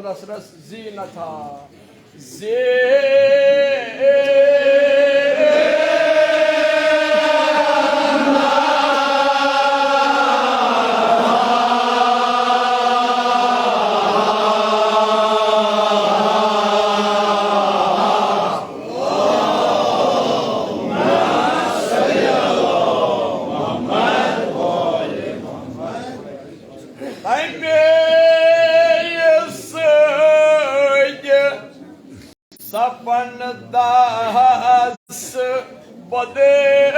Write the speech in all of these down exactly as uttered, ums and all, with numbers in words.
رس رس زینتھا۔ زی تَمے سۭتۍ سپن داس بدیس۔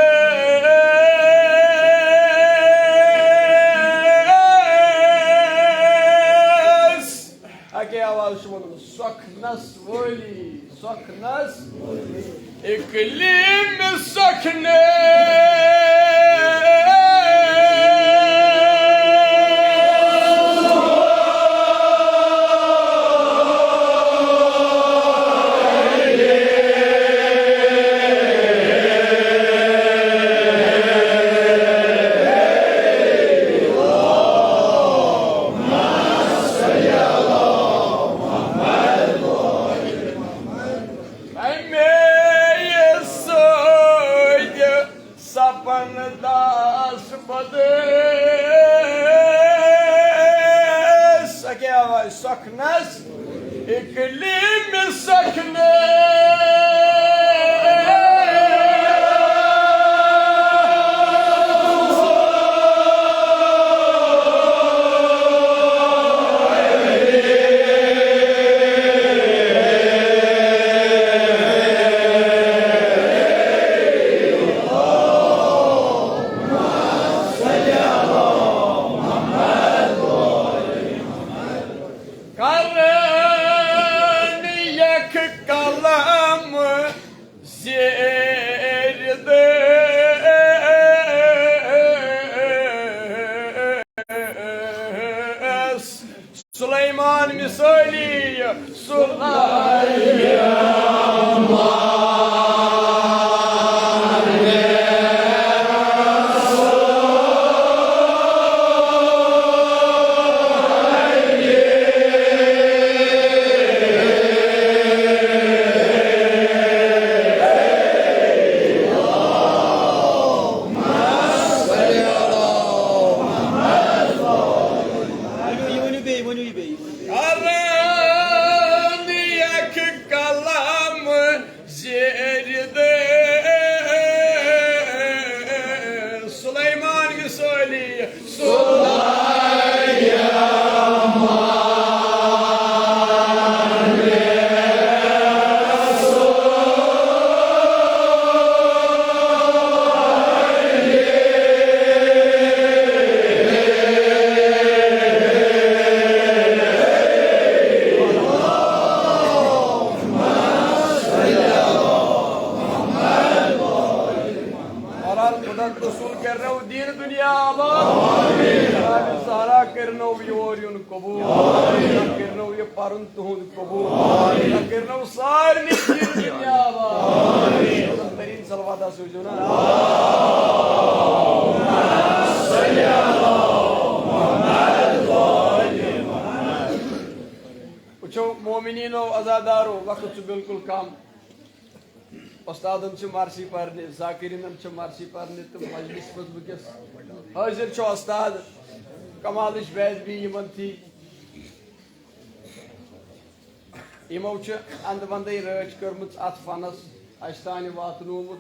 اَکے آواز چھِ وَنُن، سۄکھنَس وٲلی، سۄکھنَس۔ اقلیم سخن۔ اَمے سۭتۍ سپن داس بدس۔ اَکے آواز، سۄکھنَس اقلیم سخن۔ کرن یک کلام زیر دست۔ سلیمان مثالی، سلیمان۔ ؤنِو، یہِ ؤنِو بیٚیہِ، ؤنِو یہِ بیٚیہِ، یہِ ؤنِو بیٚیہِ۔ کرن یک کلام زیر دست۔ سلیمان مثالی، سلیمان۔ بہرحال، خدا تہٕ رسول کرنو دین دنیا آباد۔ جناب زہرا کرنو یور یُن قبول۔ کرنو یہِ پرُن تُہُنٛد قبول۔ کرنو سارنٕے دین دنیا آباد۔ ترین صلوات آسو جناب۔ وٕچھو مومنینو، عزادارو، وقت چھُ بالکل کم۔ استادن چھِ مرثی پرنہِ، ذاکرینن چھِ مرثی پرنہِ تہٕ مجلس منٛز وٕنکیٚس حٲضِر چھُ استاد کمالٕچ بیدبی یِمن تھی۔ یِمو چھِ اندٕ ونٛدٕے رٲچھ کٔرمٕژ اتھ فنس، اسہِ تانۍ واتنومُت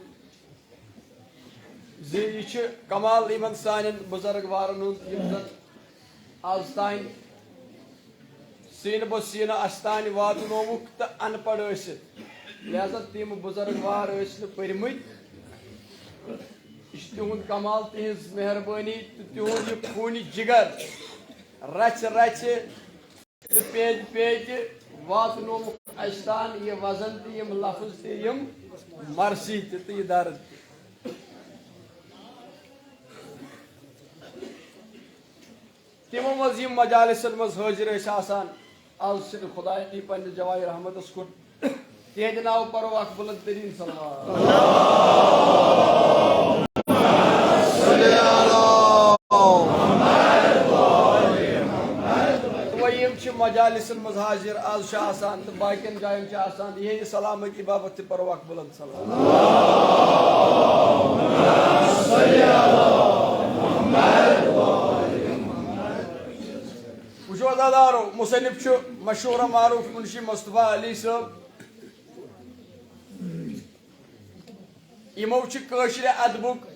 زِ یہِ چھُ کمال یِمن سانٮ۪ن بُزرگ وارن ہُنٛد، یِم زن از تام سینہٕ بہ سینہٕ اسہِ تانۍ واتنووُکھ تہٕ ان پڑھ ٲسِتھ، لہذا تِم بُزرگ وار ٲسۍ نہٕ پٔرمٕتۍ۔ یہِ چھُ تِہُنٛد کمال، تِہنٛز مہربٲنی تہٕ تِہُنٛد یہِ خوٗنہِ جگر رژھِ رژھِ تہٕ پیتہِ پیتہِ واتنووُکھ اسہِ تام یہِ وزن تہٕ یِم لفظ تہٕ یِم مرثی تہِ تہٕ یہِ درد تہِ۔ تِمو منٛز یِم مجالسن منٛز حٲضِر ٲسۍ آسان، از چھِنہٕ خدایَن یہِ پننِس جوایہِ رحمتس کُن۔ تِہنٛدِ ناوٕ پرو اکھ بلند تریٖن صلوات۔ دوٚیِم چھِ مجالسن منٛز حاضر از چھِ آسان تہٕ باقین جاین چھِ آسان، یِہنٛدِ سلامتی باپتھ تہِ پرو اکھ بلند سلام۔ وٕچھِو عزادارو، مصنف چھُ مشہوٗر معروٗف منشی مصطفیٰ علی صٲب۔ یِمو چھُ کٲشرِ ادبُک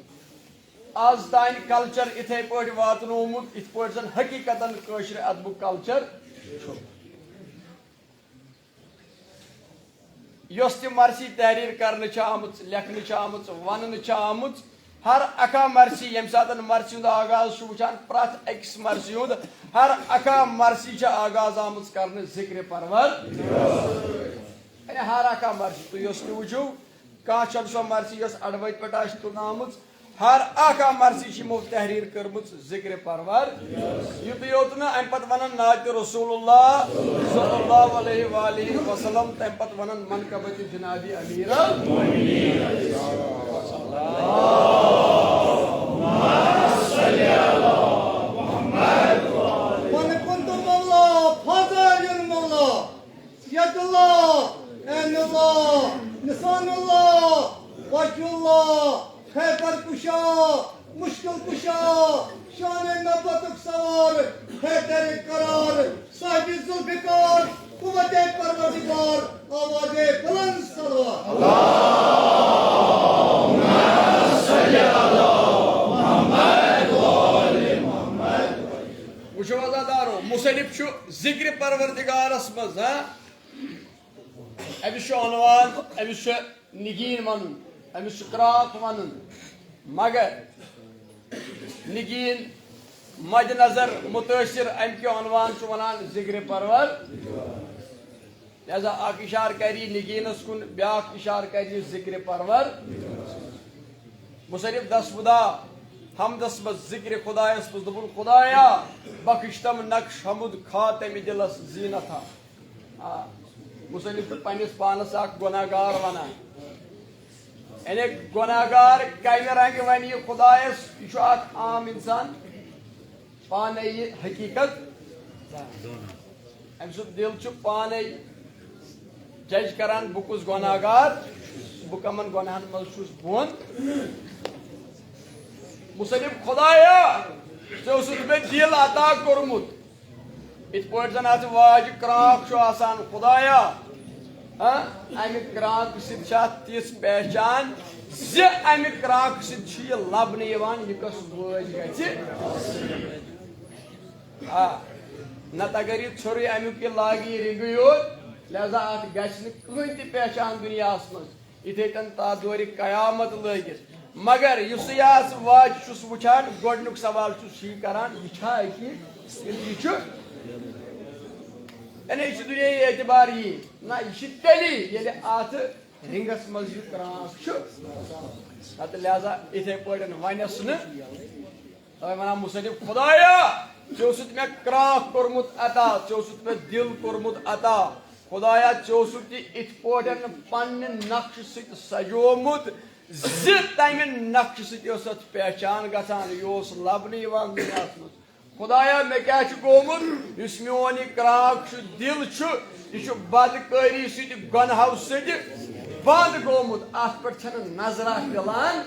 از تام کلچر اِتھے پٲٹھۍ واتنومُت، اِتھ پٲٹھۍ زن حقیقتاً کٲشرِ ادبُک کلچر چھُ۔ یۄس تہِ مرثی تحریر کرنہٕ چھِ آمٕژ، لیکھنہٕ چھِ آمٕژ، وننہٕ چھِ آمٕژ، ہر اکھا مرثی، ییٚمہِ ساتہٕ مرثی ہُنٛد آغاز چھُ وٕچھان، پرٛٮ۪تھ أکِس مرثی ہُنٛد، ہر اکھا مرثی چھِ آغاز آمٕژ کرنہٕ ذکرِ پرور۔ یعنی ہر اکھا مرثی، تُہۍ یۄس تہِ وٕچھِو، کانٛہہ چھَنہٕ سۄ مرثی یۄس اَڑٕ وَتہِ پٮ۪ٹھ آسہِ تُلنہٕ آمٕژ۔ ہر اکھ اکھ مرثی چھِ یِمو تحریر کٔرمٕژ ذکرِ پرور۔ یُتُے یوت نہٕ، اَمہِ پتہٕ وَنان نعتِ رسول اللہ صلی اللہ علیہ وآلہ وسلم، تَمہِ پتہٕ وَنان منقبتِ جنابِ امیر المومنین۔ من كنت مولاه فهذا المولى، يد الله، عين الله، لسان الله، وجه الله، خیبر کشا، مشکل کشا، شان نبوتک سوار، حیدر قرار، صاحب ذوالفقار، قوت پروردگار، آواز بلند صلوات۔ وٕچھِو عزادارو، مصنف چھُ ذکرِ پروردگارس منٛز، ہاں؟ أمِس چھُ عنوان، أمِس چھُ نگین ونُن، أمِس چھُ کرٛاکھ ونُن، مگر نگین مد نظر متٲثر، اَمہِ کیُو عنوان چھُ ونان ذکرِ پرور۔ لہذا اکھ اشارٕ کرِ یہِ نگینس کُن، بیاکھ اشارٕ کرِ یہِ ذکرِ پرور۔ مصنف دس بدا حمدس منٛز ذکرِ خدایس منٛز دوٚپُن، خدایا، بخش تم نقش حمد خاتمِ دلس زینتھا۔ آ، مصنف چھُ پننِس پانس اکھ گۄناہ گار ونان۔ یعنی گۄناہ گار کمہِ رنگہِ ونہِ یہِ خدایس؟ یہِ چھُ اکھ عام انسان، پانے یہِ حقیقت۔ أمۍ سُنٛد دل چھُ پانے جج کران، بہٕ کُس گۄناہ گار، بہٕ کمن گۄناہن منٛز چھُس بۄن۔ مصنف، خدایا، ژےٚ اوسُتھ مےٚ دل عطا کوٚرمُت۔ یِتھ پٲٹھۍ زن اتھ واجہِ کرٛاکھ چھُ آسان، خدایا، ہاں، امہِ کرٛاکھ سۭتۍ چھِ اتھ تِژھ پہچان زِ امہِ کرٛاکھ سۭتۍ چھُ یہِ لبنہٕ یِوان، یہِ کۄس وٲج گژھِ۔ آ، نتہٕ اگر یہِ ژھوٚرُے امیُک یہِ لاگہِ یہِ رنٛگٕے یوت، لہذا اتھ گژھِ نہٕ کٕہٕنۍ تہِ پہچان دُنیاہس منٛز۔ یِتھے کٔنۍ تتھ دورِ قیامت لٲگِتھ۔ مگر یُسٕے آز واجہِ چھُس وٕچھان، گۄڈٕنیُک سوال چھُس یی کران، یہِ چھا أکی کِنہٕ یہِ چھُ؟ یعنی یہِ چھُ دُنیاہی اعتبار یی۔ نہ، یہِ چھِ تیٚلی ییٚلہِ اتھ رنٛگس منٛز یہِ کرٛاکھ چھُ۔ نتہٕ لہذا یِتھے پٲٹھۍ ونٮ۪س نہٕ۔ توے ونان مصنف، خدایا، ژےٚ اوسُتھ مےٚ کرٛاکھ کوٚرمُت عطا، ژےٚ اوسُتھ مےٚ دل کوٚرمُت عطا۔ خدایا، ژےٚ اوسُتھ یہِ اِتھ پٲٹھۍ پننہِ نقشہٕ سۭتۍ سجومُت زِ تمہِ نقشہٕ سۭتۍ ٲس اتھ پہچان گژھان، یہِ اوس لبنہٕ یِوان دُنیاہس منٛز۔ خدایا، مےٚ کیٛاہ چھُ گوٚمُت؟ یُس میون یہِ کرٛاکھ چھُ، دل چھُ، یہِ چھُ بدکٲری سۭتۍ، گۄنہو سۭتۍ بنٛد گوٚمُت۔ اتھ پٮ۪ٹھ چھنہٕ نظرا پِلان۔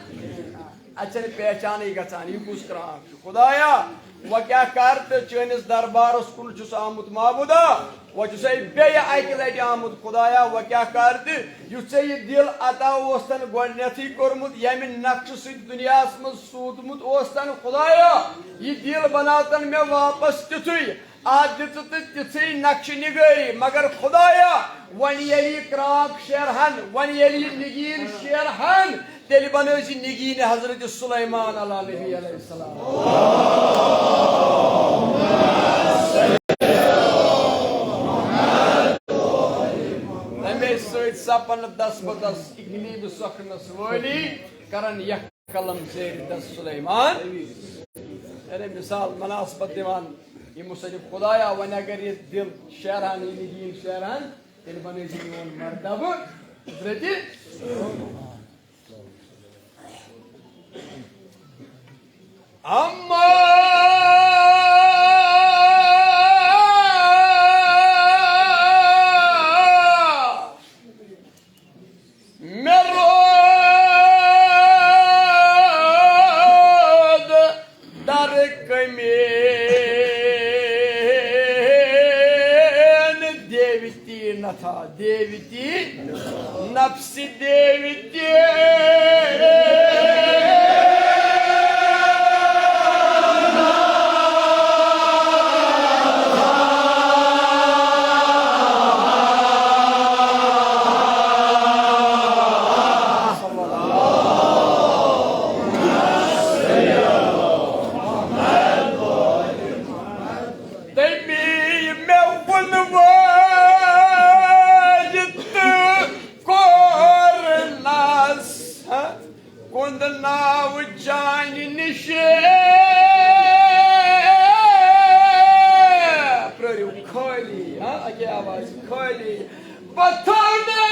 اتہِ چھنہٕ پہچانٕے گژھان، یہِ کُس کرٛاکھ چھُ۔ خدایا، وۄنۍ کیٛاہ کر تہٕ چٲنِس دربارس کُن چھُس آمُت معبودا، وۄنۍ چھُسے بیٚیہِ اکہِ لٹہِ آمُت۔ خدایا، وۄنۍ کیٛاہ کر تہٕ یُس ژےٚ یہِ دل عطا اوس تن گۄڈنیتھٕے کوٚرمُت، ییٚمہِ نقشہٕ سۭتۍ دُنیاہس منٛز سوٗزمُت اوس تن۔ خدایا، یہِ دل بناو تن مےٚ واپس تیُتھُے۔ اتھ دِژٕ تہٕ تِژھٕے نقشہٕ نِگٲری، مگر خدایا، وۄنۍ ییٚلہِ یہِ کرٛاکھ شیرہن، وۄنۍ ییٚلہِ یہِ نگیٖن شیرہن، تیٚلہِ بنٲوزِ نگیٖن حضرت سلیمان علیٰ نبی علیہ السلام۔ تمے سۭتۍ سپن دس بدس اقلیب سۄکھنس وٲلی کرن یک قلم زیر دست سلیمان۔ یعنی مثال مناسبت دِوان، یہِ مصنف، خدایا، وۄنۍ اگر یہِ دل شیران، یہِ نگین شیران، تیٚلہِ بنٲیزِ میون مرتبہٕ حضرت۔ اما دیوتی نتھا، دیوتی نفس دیوتی۔ تٔمی مےٚ ووٚن وٲج تہٕ کوٚرنس، ہا، کُنٛد ناو چانہِ نِش۔ پرٛٲرِو خٲلی، ہا، اَکے آواز، خٲلی۔ بہٕ تھاونہٕ۔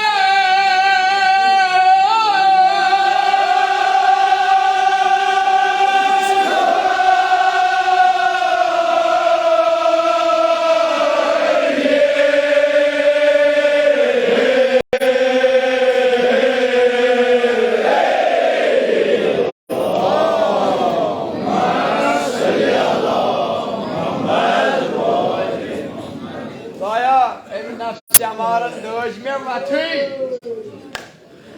ضایع، أمۍ نفسِ امارن دٲج مےٚ وتھٕے۔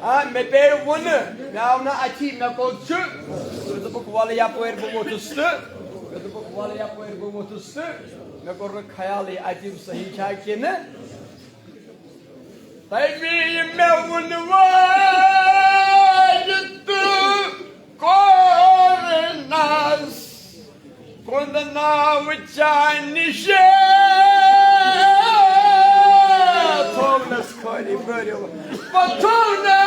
آ، مےٚ پیٚیہِ وُنہٕ، مےٚ آو نہٕ اَتھی، مےٚ کوٚت چھُ؟ مےٚ دوٚپُکھ، "وَلہٕ یَپٲرۍ بہٕ ووٚتھُس تہٕ"، مےٚ دوٚپُکھ، "وَلہٕ یَپٲرۍ بہٕ ووٚتھُس تہٕ"، مےٚ کوٚر نہٕ خیالٕے اَتہِ یِم صحیح چھا کِنہٕ۔ تٔمی مےٚ ووٚن وٲج تہٕ کوٚرنس۔ کُنٛد ناو چانہِ نِش تھوونس خٲلی بٔرِو پتھوونس۔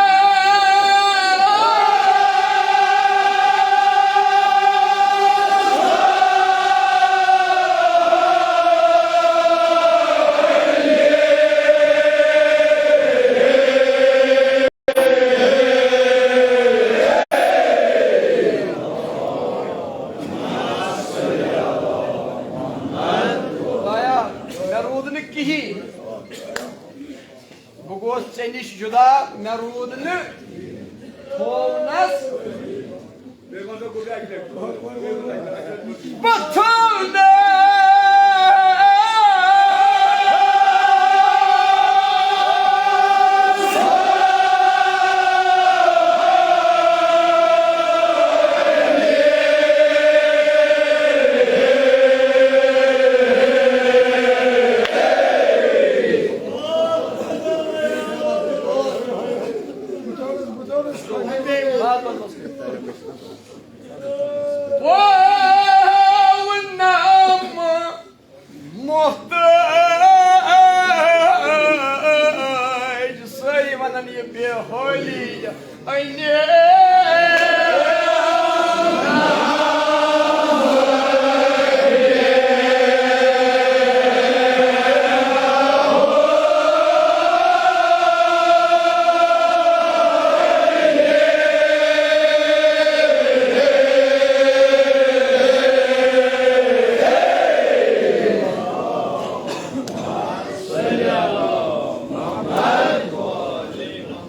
خدایا، مےٚ روٗد نہٕ کِہیٖنۍ۔ بہٕ گوس ژےٚ نِش جُدا، مےٚ روٗد نہٕ تھوونس۔ بہٕ تھوونس۔ پاونم محتاج، سٲری ونان یہِ بے حٲلی۔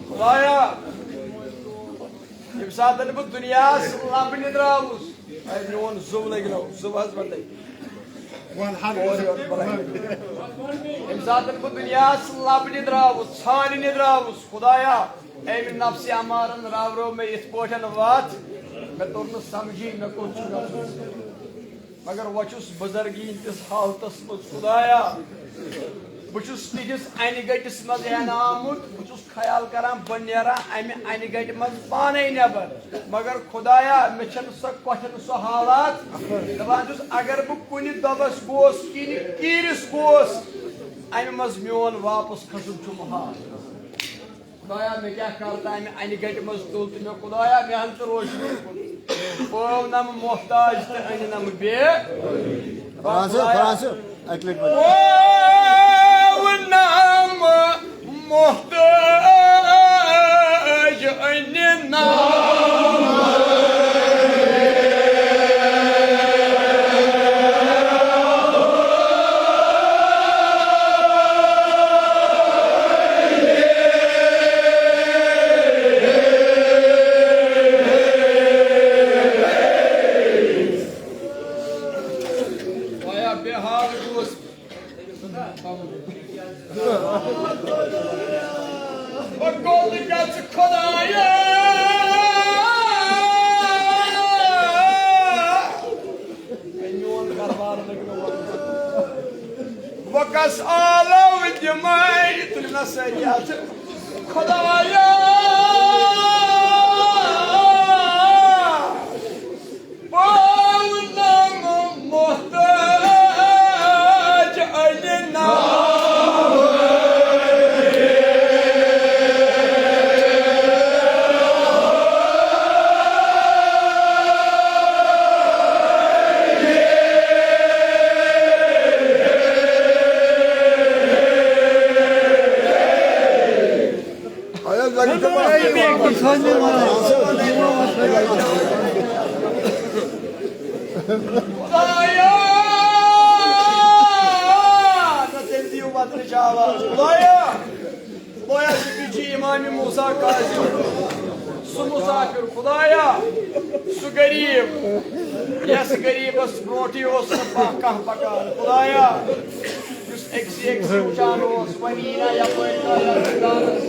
خدایا، ییٚمہِ ساتہٕ بہٕ دُنیاہَس لَبنہِ درٛاوُس، اے میون زُو لٔگۍ نو، زُو حظ بَنٛدَے۔ اورٕ یورٕ بَنٛدَے۔ ییٚمہِ ساتہٕ بہٕ دُنیاہَس لَبنہِ درٛاوُس، ژھانٛڈنہِ درٛاوُس، خدایا، أمۍ نفسِ امارَن راورٲو مےٚ یِتھ پٲٹھۍ وَتھ، مےٚ توٚر نہٕ سَمجھی مےٚ کوٚت چھُ گژھُن۔ مگر وۄنۍ چھُس بُزرگی ہٕنٛدِس حالتس منٛز، خدایا، بہٕ چھُس تِہنٛدِس انہِ گٔٹِس منٛز ہٮ۪نہٕ آمُت، بہٕ چھُس خیال کران بہٕ نیرٕ امہِ انہِ گٔٹہِ منٛز پانے نٮ۪بر، مگر خدایا، مےٚ چھَنہٕ سۄ کۄٹھٮ۪ن سۄ حالات، دپان چھُس اگر بہٕ کُنہِ دۄبس گوس کِنہِ کیٖرِس گوس، امہِ منٛز میون واپس کھسُن چھُ محال۔ خدایا، مےٚ کیٛاہ کَرٕ تہٕ اَمہِ اَنہِ گَٹہِ منٛز تُل تہٕ مےٚ، خدایا، مےٚ ہن تہٕ روشنی کُن۔ پٲونم محتاج تہٕ أنِنم بے۔ فرانسہٕ، فرانسہٕ، اَکہِ لَٹہِ وَن۔ پٲونم محتاج أنِنم۔ آیا بے حال گوس۔ وۄنۍ گوٚو نہٕ گژھِ خۄدایا۔ میون کاربار لٔگۍ نہٕ وۄنۍ۔ وۄنۍ کس آلو دِمے تُلۍ نہ سٲری اَتھٕ۔ خۄدایا۔ پاونم محتاج علی نام۔ خدایا، نہ تیٚلہِ دِیِو وطنٕچ آواز۔ خدایا، خدایا، ژٕ تہِ چھِ امام موسیٰ کاظم، سُہ مسافر۔ خدایا، سُہ غریب، یس غریبس برونٹھٕے اوس نہٕ پا-، کانٛہہ پکان۔ خدایا، یُس أکسٕے أکسٕے وٕچھان اوس، وۄنۍ یی نا یپٲرۍ نا یتھ زندانس،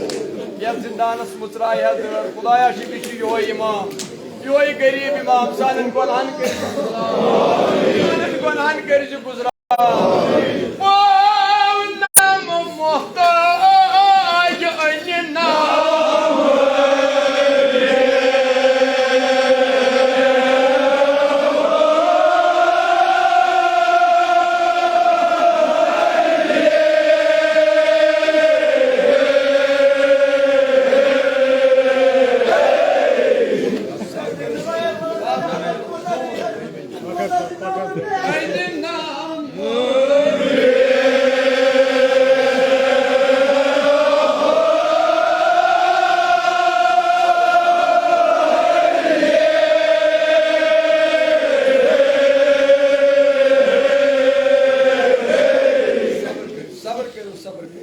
یتھ زندانس مُژراے ہا دٲر۔ خدایا، شفیع چھُ یِہوٚے امام، یِہوٚے غریب امام، سانٮ۪ن گۄنہن کٔرۍ زِ گُزران، سانٮ۪ن گۄنہن کٔرۍ زِ گُزران۔ پاونم محتاج علی نام۔ صبر کٔرِو، صبر کٔرِو۔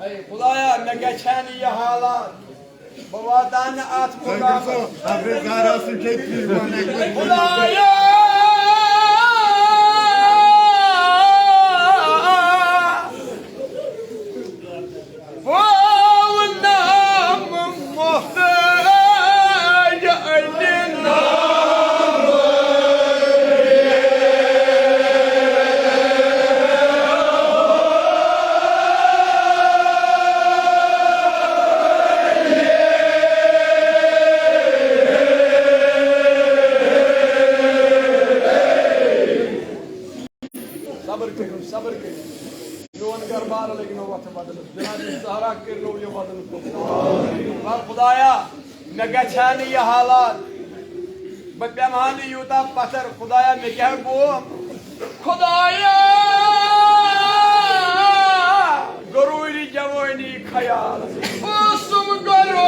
اے خدایا، مےٚ کیٛاہ چھا نہٕ یہِ حالات؟ بہٕ واتہٕ ہا نہٕ اَتھ مُقامَس۔ خدایا! بہٕ آوُس نہٕ محتاج علی نام۔ صبر کٔرِو، صبر کٔرِو۔ میون گرٕ بار لٔگۍ نہٕ وۄتھٕ بدلس۔ جناب زہرا کٔرۍ نو یہِ بدل قبول۔ وَل خدایا، مےٚ گژھِ ہا نہٕ یہِ حالات۔ بہٕ پٮ۪مہٕ ہا نہٕ یوٗتاہ پتھر۔ خدایا، مےٚ کیٛاہ گوٚو؟ خدایا، ضروٗری جوٲنی خیال۔ اوسُم گۄڈٕ۔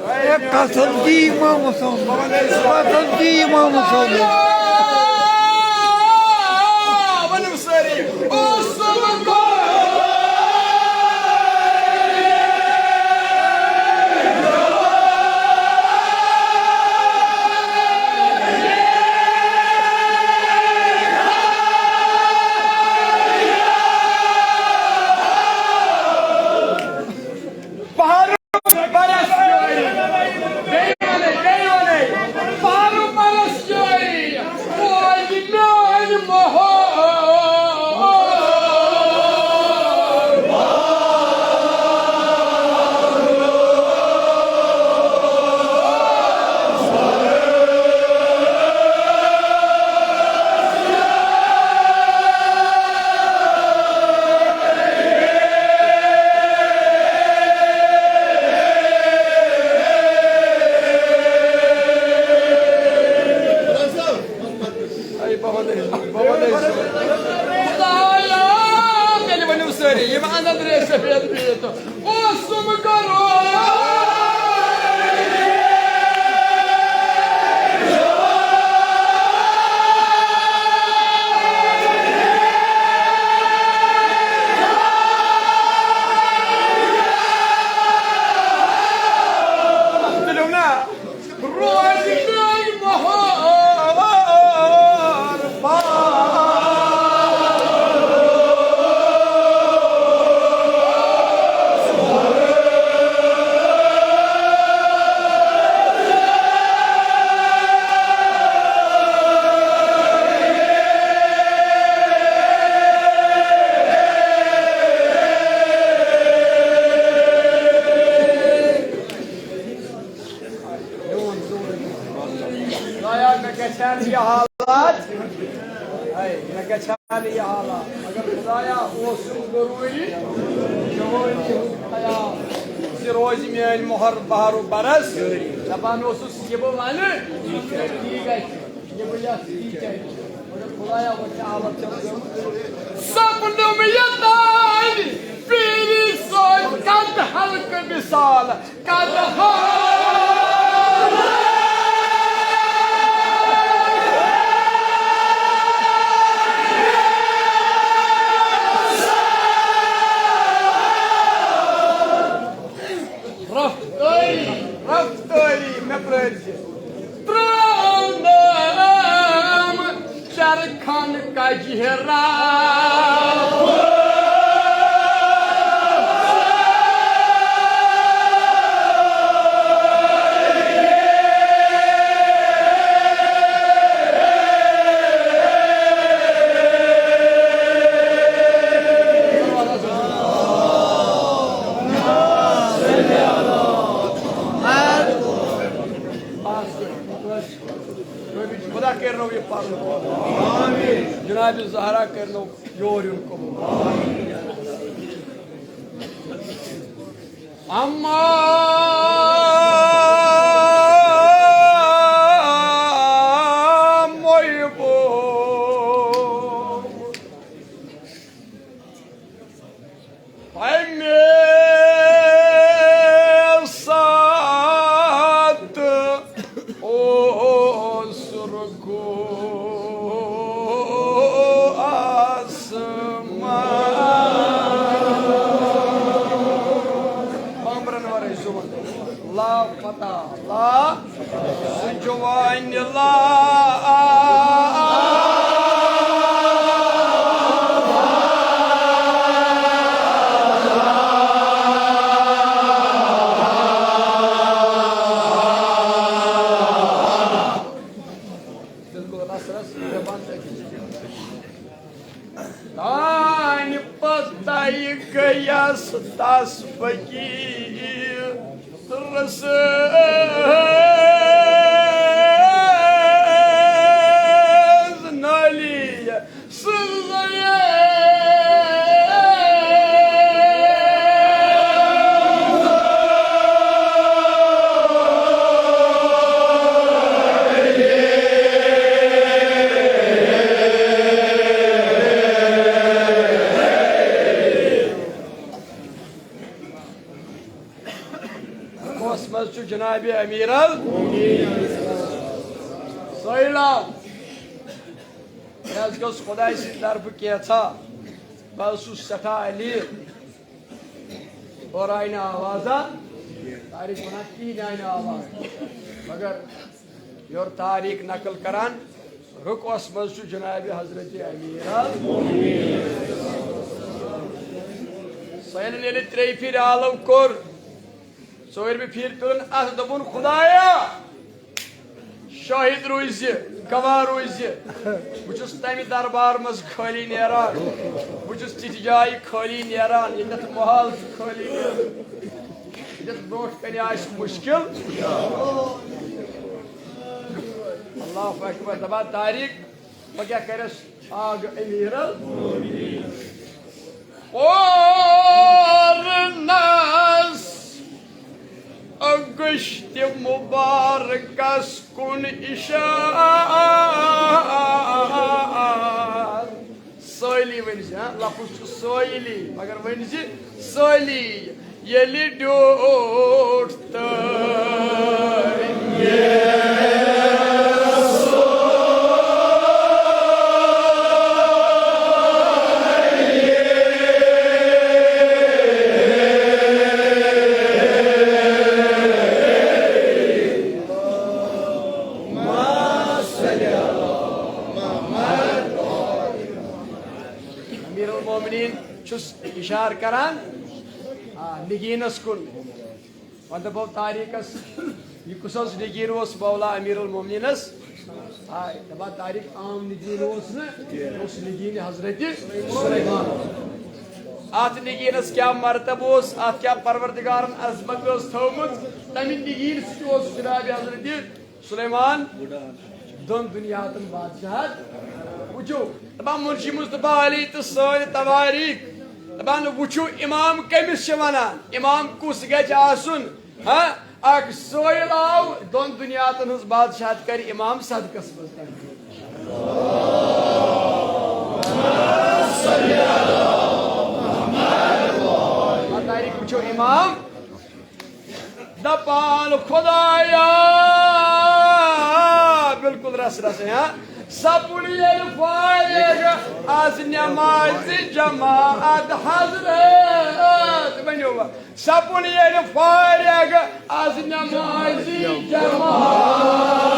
اے، قسم دی امام حسین۔ قسم دی امام حسین۔ ؤنِو سٲری، اوسُم گۄڈٕ۔ پہاڑ پرست جوڑی۔ بیٚیہِ وَنے، بیٚیہِ وَنے۔ پہاڑ پرست جوڑی۔ بیت بیت اوسُم کرو۔ تُلِو نا۔ روزِ میٲنۍ مۄہر بار۔ خدایا، مےٚ گژھِ ہا نہٕ یہِ حالات۔ ہے، مےٚ گژھِ ہا نہٕ یہِ حالات۔ مگر خدایا، اوسُم ضروٗری۔ جوٲنی ہُنٛد خیال زِ روزِ میٲنۍ مۄہر بہر و برس۔ دپان اوسُس، یہِ بہٕ ونہٕ، تی گژھِ۔ یہِ بہٕ یژھٕ، تی چلہِ۔ مگر خدایا، وۄنۍ کیٛاہ حالت چھےٚ گٔمٕژ؟ سپنُم یہِ تانۍ پیٖری سۭتۍ قد حلقہٕ مثال۔ رفتٲری، رفتٲری، مےٚ پرٛٲرۍ زِ۔ ترٛاونم چرخن کجہِ راو۔ خدا کرنو یہِ پَرُن۔ جناب زہرا کرنو یور یُن قبول۔ اما محبوب، ہمے ساتہٕ اوس رکوع آسمان۔ بامبرن ورٲے زُوَن۔ لا فتح لا سُہ جوان لا۔ بالکل رس رس۔ تانۍ پتَے گٔیَس تَس فقیٖرَس نٲلی سٕنٛزے۔ کۄس منٛز چھُ جناب امیر ال سٲیلاب؟ مےٚ حظ گوٚژھ خۄداے سٕنٛدِ طرفہٕ کینٛژھا، بہٕ حظ چھُس سٮ۪ٹھاہ علی۔ اورٕ آیہِ نہٕ آوازا، طارق وَنان کِہیٖنۍ آیہِ نہٕ آواز۔ مگر یورٕ تاریخ نقل کران، رُکوَس منٛز چھُ جناب حضرت امیر ال۔ سٲیلَن ییٚلہِ ترٛیٚیہِ پھِرِ عالم کوٚر، ژوٗرمہِ پھِرِ پیوٚن اَتھ، دوٚپُن، خدایا، شاہد روٗزِ، گواہ روٗزِ، بہٕ چھُس تَمہِ دربار منٛز خٲلی نیران، بہٕ چھُس تِتھِ جایہِ خٲلی نیران، ییٚتٮ۪تھ محال چھُ خٲلی نیران، ییٚتٮ۪تھ برونٛٹھ کنہِ آسہِ مُشکِل۔ اللہ اکبر، دپان طارق، وۄنۍ کیٛاہ کرٮ۪س آگ امیر ال؟ اورنس گشتِ مبارکس کُن اشارٕ۔ سٲیلی ؤنۍ زِ، ہاں، لفظ چھُ سٲیلی، مگر ؤنۍ زِ سٲلی ییٚلہِ ڈیوٗٹھ تہٕ امیر المومنین چھُس اشارٕ کران، آ، نگینس کُن۔ وۄنۍ دَپو طاریقس، یہِ کُس حظ نگین اوس مولا امیر المومنینس؟ آ، دَپان طاریق عام نگین اوس نہٕ، یہِ اوس نگین حضرت سلیمان۔ اتھ نگینس کیٛاہ مرتبہٕ اوس، اتھ کیٛاہ پروردگارن عظمت ٲس تھٲومٕژ، تمہِ نگین سۭتۍ اوس جناب حضرت سلیمان دۄن دُنیاہن بادشاہت۔ وٕچھِو، دَپان منشی مصطفیٰ علی تہٕ سٲنۍ توٲریٖخ۔ دَپان وٕچھِو اِمام کٔمِس چھِ وَنان، اِمام کُس گژھِ آسُن؟ ہاں، اکھ سٲیِل آو دۄن دُنیاہن ہٕنٛز بادشاہت کرِ اِمام صدقس منٛز۔ وٕچھِو اِمام دپان خدایا، بالکل رس رس، ہاں۔ سپُد ییٚلہِ فارغ از نمازِ جماعت حضرت، ؤنِو وۄنۍ۔ سپُد ییٚلہِ فارغ از نمازِ جماعت۔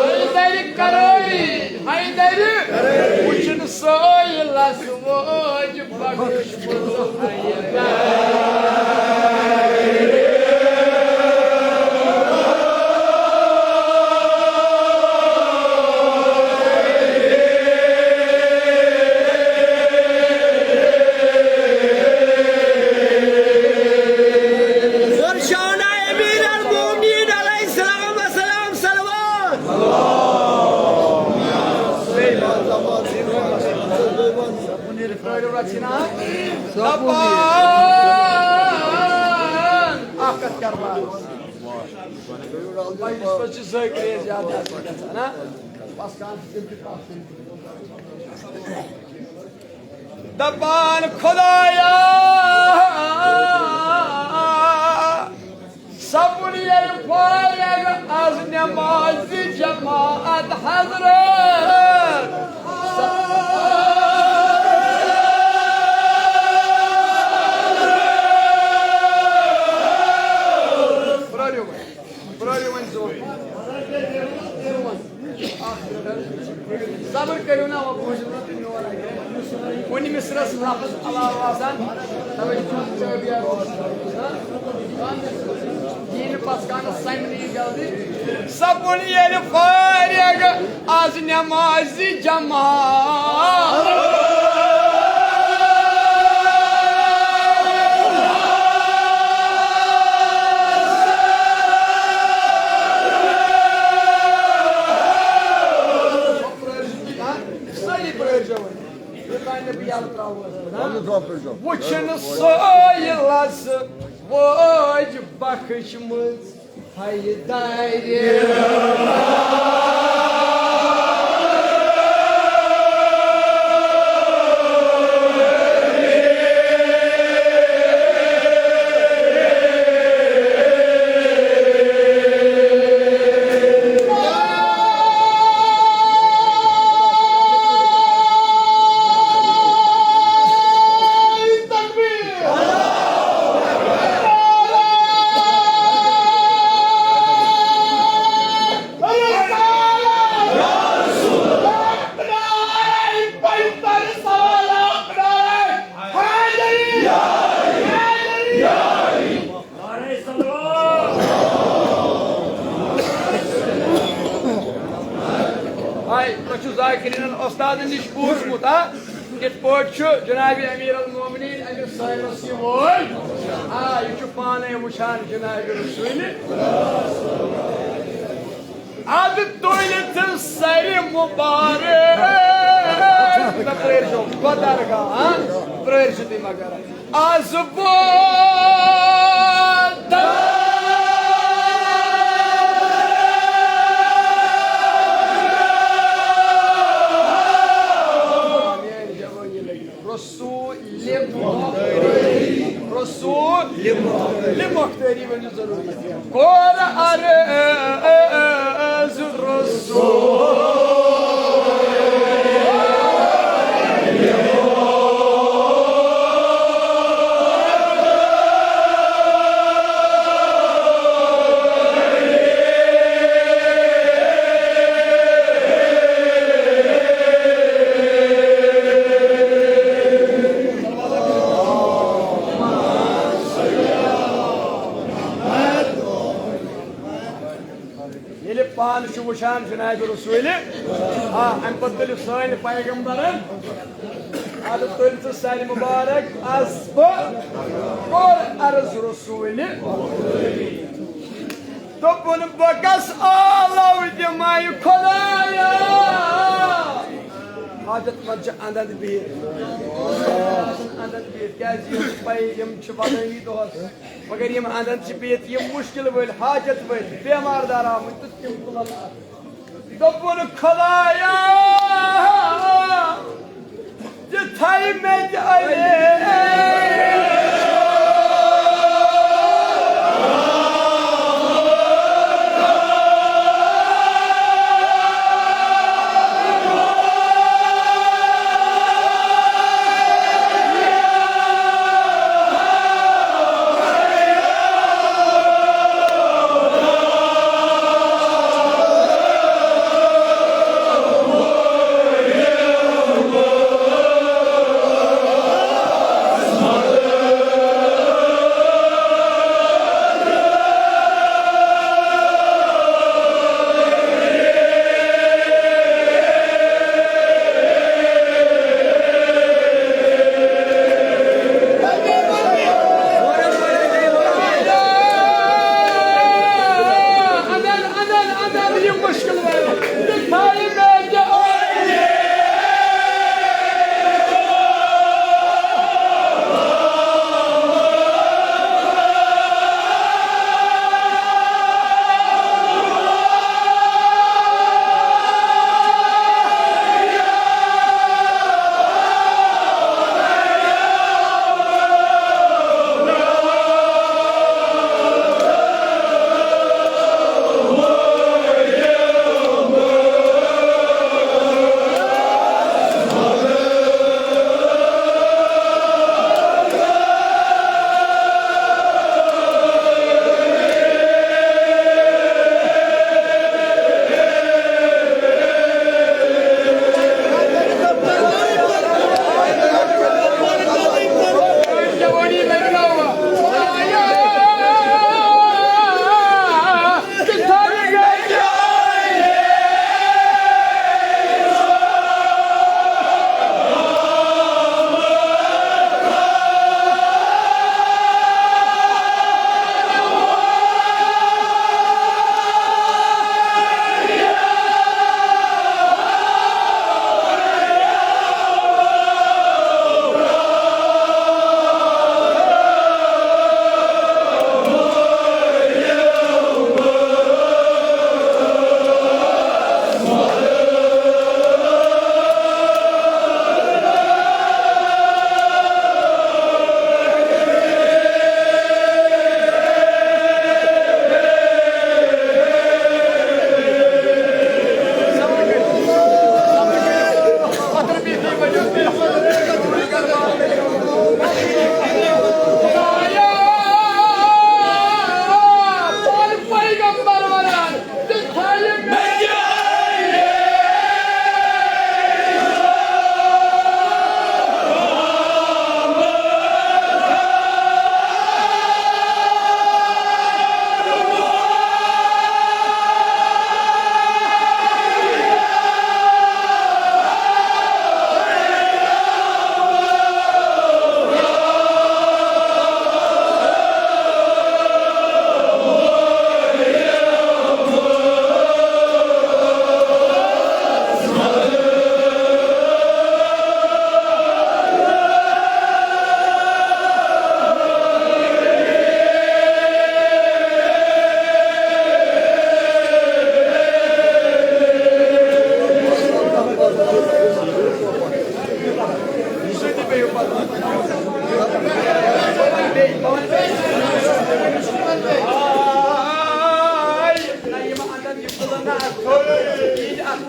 حیدر کرٲری، حیدر وٕچھُن سٲیِلس وٲج بخش۔ ورشانہ امیر المومنین علیہ السلام والسلام، صلوات۔ دپان اکھ کتھ کرٕ بہٕ۔ مجلس منٛز چھِ زٲوۍ کرٛیز زیادٕ آسان گژھان، ہا؟ پس کان چھِ تِم تہِ پس کُن۔ دپان خدایا، سپُد ییٚلہِ فارغ از نمازِ جماعت حضرت۔ پرٛٲرِو وۄنۍ، پرٛٲرِو وۄنۍ زٕ وقت۔ صبر کٔرِو نا، وۄنۍ بوٗزِو نا تُہۍ میون اَکہِ۔ کُنہِ مصرس لفظ علاوٕ آسان، توے چھُ چٲبیا روزان۔ یی نہٕ پتھ کانس سمجھ یی جلدی۔ سپُد ییٚلہِ فارغ از نمازِ جماعت۔ سٲری پرٛٲرۍ زیو وۄنۍ۔ یوٚتام نہٕ بہٕ یَلہٕ ترٛاوٕ حظ۔ وٕچھِن سٲیِلَس وٲج بخشمٕژ حیدرِ۔ ہاے، تۄہہِ چھُو ذاکرینن استادن نِش بوٗزمُت، ہا؟ کِتھ پٲٹھۍ چھُ جناب امیر المومنین أمِس سٲیِلس یہِ وٲلۍ؟ آ، یہِ چھُ پانے وٕچھان جناب رسول۔ ادٕ تُلۍ ژٕ سرِ مُبارک۔ نہ، پرٛٲرۍ زیو، بدرگاہ، ہاں؟ پرٛٲرۍ زِ تُہۍ مگر۔ از ووت رسول مختاری، رسول مختاری ؤنِو ضروٗری۔ کور عرض رسول۔ ییٚلہِ پانہٕ چھُ وٕچھان جناب رسوٗلِ، آ، اَمہِ پتہٕ تُلِو سٲنۍ پیغمبرن، اَدٕ تُلۍ ژٕ سَرِ مُبارک، از بہٕ کوٚر عرض رسوٗلِ۔ دوٚپُن، بہٕ کس آلو دِمے خۄدایا؟ حاجت مند چھِ اندن بِہِتھ، اندن بِہِتھ، کیازِ یِم چھِ پَیی، یِم چھِ وۄدٲنی دۄہس۔ مگر یِم اندن چھِ بِہِتھ، یِم مُشکِل وٲلۍ، حاجت وٲلۍ، بیمار دار آمٕتۍ، تہٕ تِم تُلن اَتھ۔ دوٚپُن، خۄدایا، یہِ تھایہِ مےٚ تہِ علی۔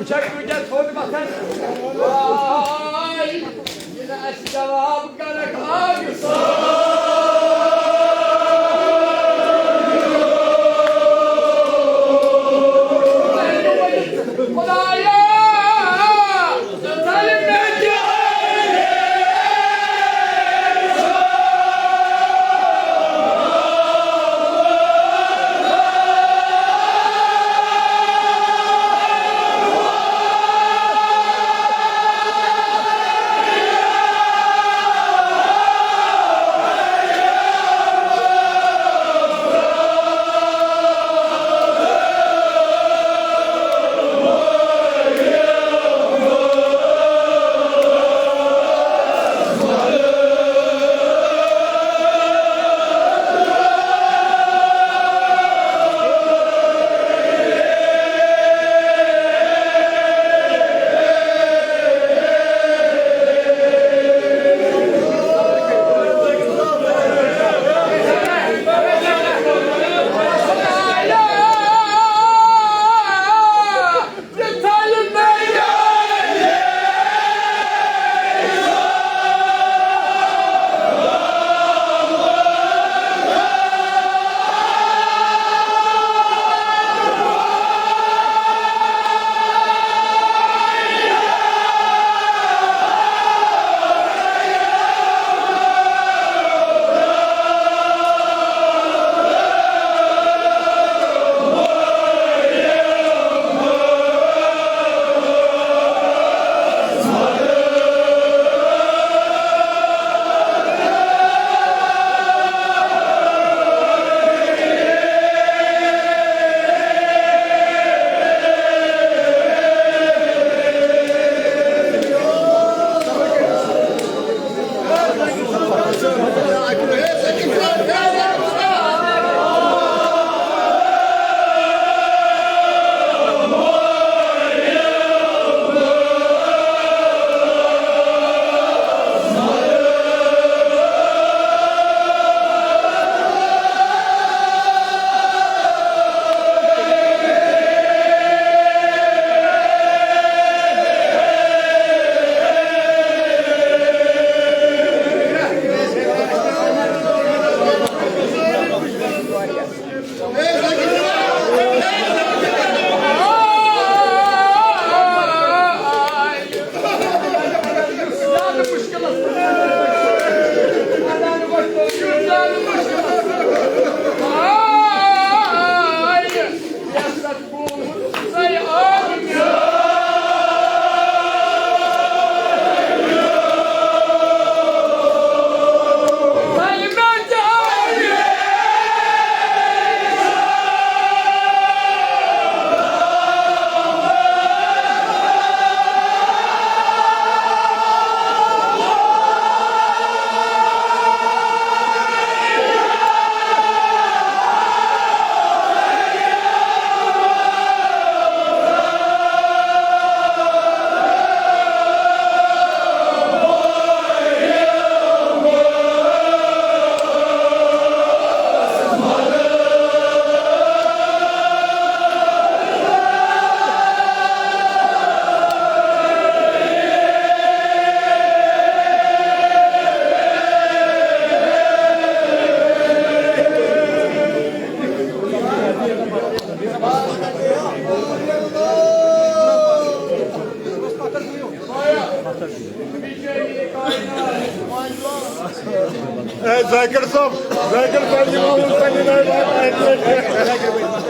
چھکھ وٕنکیٚس تھوٚد وۄتھان۔ واے، یہِ نہٕ اَسہِ جواب کرکھ آگے۔ خدایا، ظالم مےٚ کیٛاہ اے ذاکر صٲب، ذاکر صٲب، یہِ وَنُن پننہِ ناوِ باپتھ اَکہِ لَٹہِ۔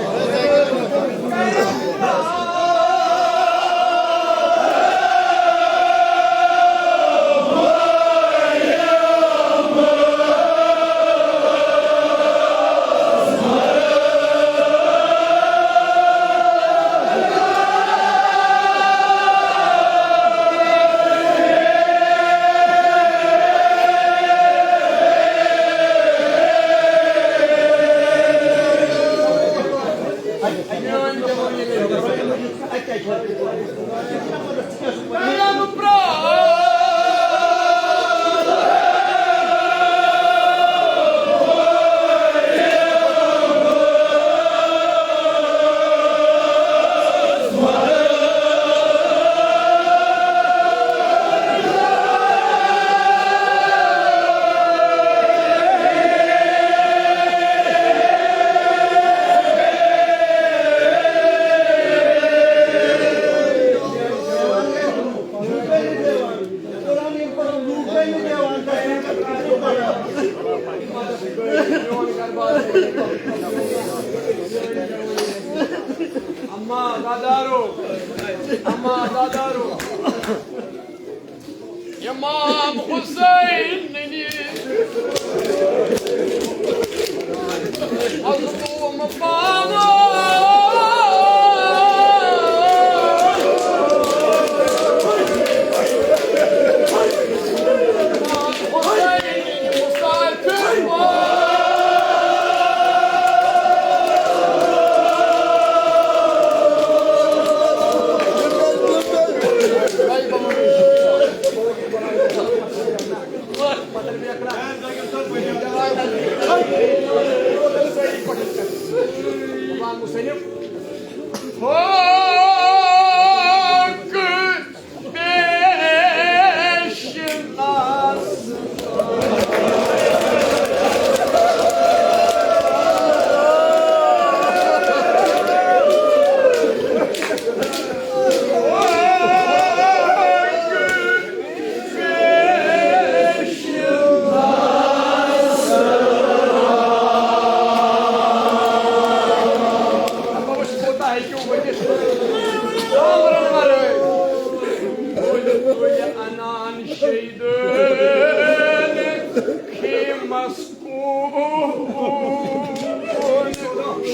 عزادارو، اما عزادارو، امام حسین ننی مظلوم پانو۔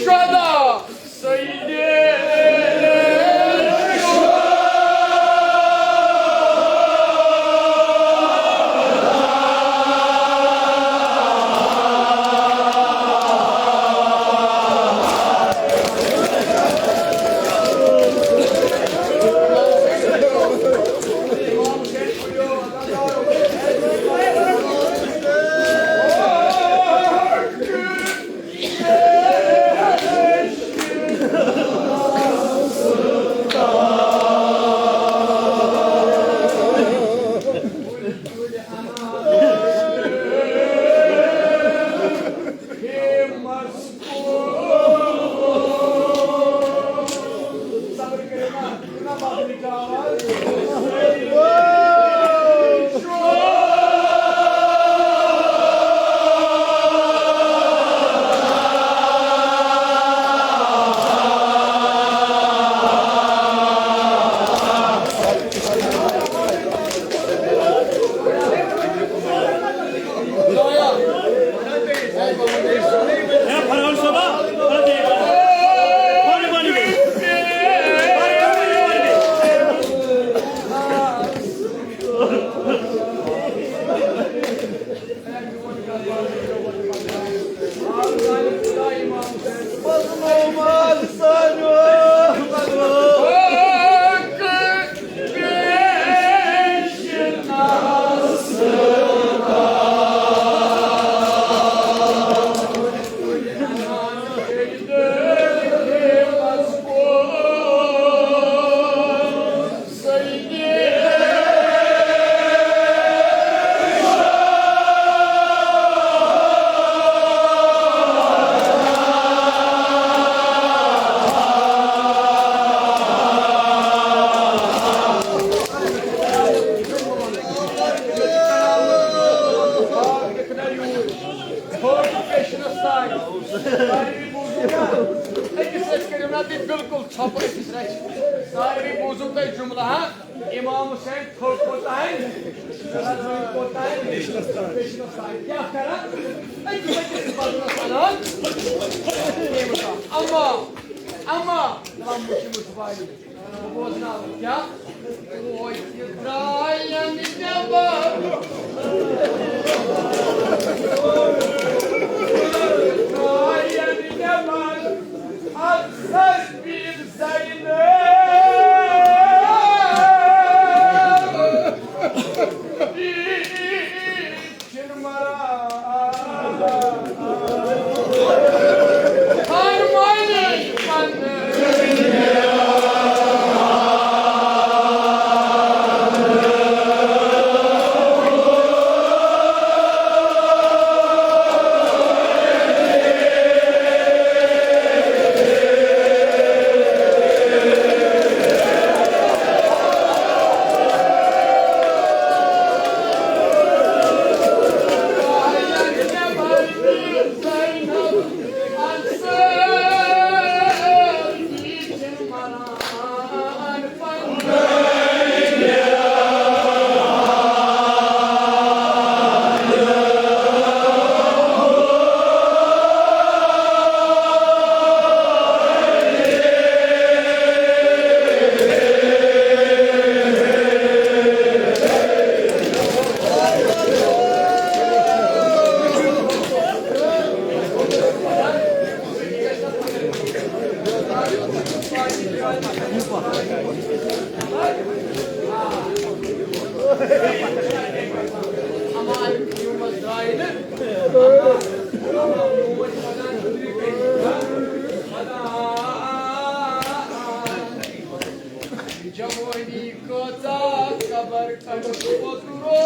شہدا سیدے۔ أکِس أسۍ کٔرِو نا تُہۍ بِلکُل ژھۄپہٕ أکِس رَژھِ۔ ساروی بوٗزُم تۄہہِ جُملہٕ ہا؟ امام حسین تھوٚد کوٚت تام؟ کوٚت تام؟ کیٛاہ کران؟ أکِس أکِس بدلس اَنان۔ اما، اما، لمبہٕ چھِ مُتبٲیِل۔ بوزناو کیا؟ کوچہِ درٛایَن نٮ۪بر۔ درٛایَن نٮ۪بر۔ اَتھ سر پیٖر زینب۔ جوانی کۭژاہ قبر کھنٛڈ ووت روو۔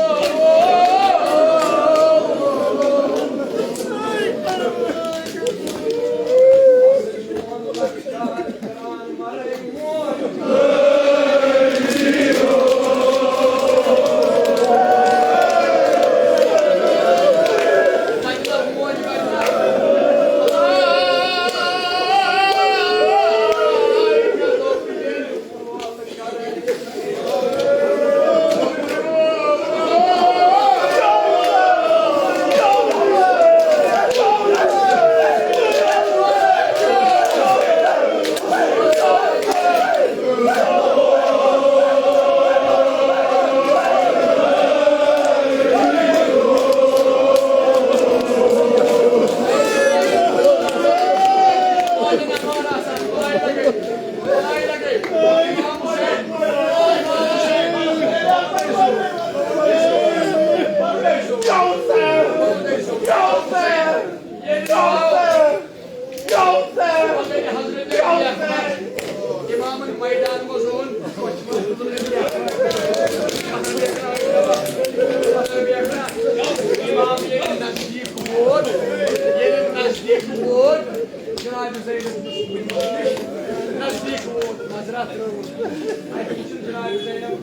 امامن میدان منٛز اوٚن۔ امام ییٚلہِ نزدیٖک ووت، ییٚلہِ نزدیٖک ووت، جناب زینب نزدیٖک ووت، نظرہ ترٲوٕس۔ اَتہِ وٕچھُن جناب زینب۔